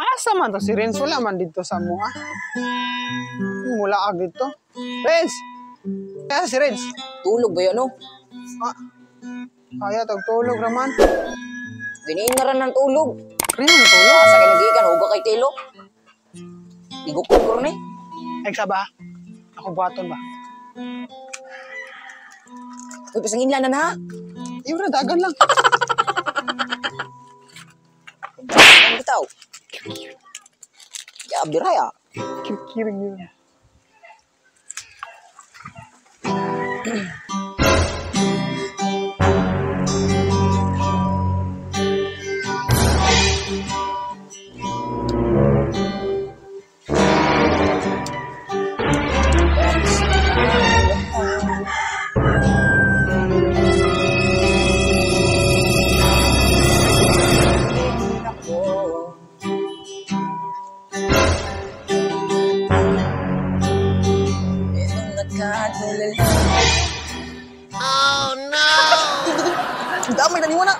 Asa man to si Renz? Wala man dito sa mua. Mula dito. Renz! Kaya si Renz? Tulog ba yun, no? Ah, kaya tag tulog raman. Giniin na rin ng tulog. Renz, tulog? Asa ka nagikan, huga kay tilo. Igukog ron eh. Ay, ba? Ako buhaton ba? Uy, pasangin lang na na. Iyo ra, dagan lang. Ang bitaw. Ya, biraya. Kiring yun. Nakatulala. Oh no! Damay na niwa na.